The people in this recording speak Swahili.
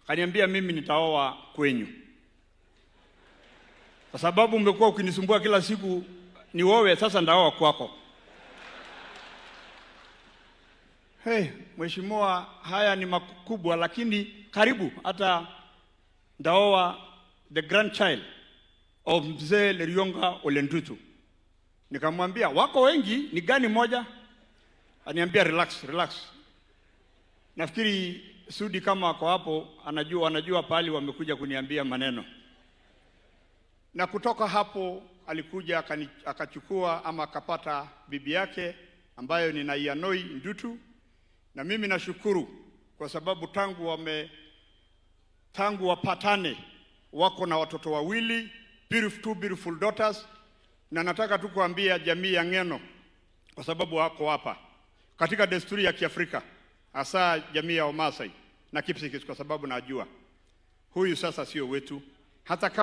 Kaniambia, "Mimi nitaoa kwenyu kwa sababu umekuwa ukinisumbua kila siku niowe, sasa ndaoa kwako." Hey, mheshimiwa, haya ni makubwa, lakini karibu hata ndaoa the grandchild of Mzee Lerionga Ole Ntutu. Nikamwambia, "Wako wengi, ni gani moja?" Aniambia, "Relax, relax." Nafikiri Sudi kama ako hapo anajua pahali wamekuja kuniambia maneno. Na kutoka hapo alikuja akachukua ama akapata bibi yake ambayo ni Naianoi Ndutu, na mimi nashukuru kwa sababu tangu wapatane wako na watoto wawili, beautiful, two beautiful daughters, na nataka tu kuambia jamii ya Ng'eno kwa sababu wako hapa katika desturi ya Kiafrika, hasa jamii ya Wamasai na Kipsigis, kwa sababu najua huyu sasa sio wetu hata kama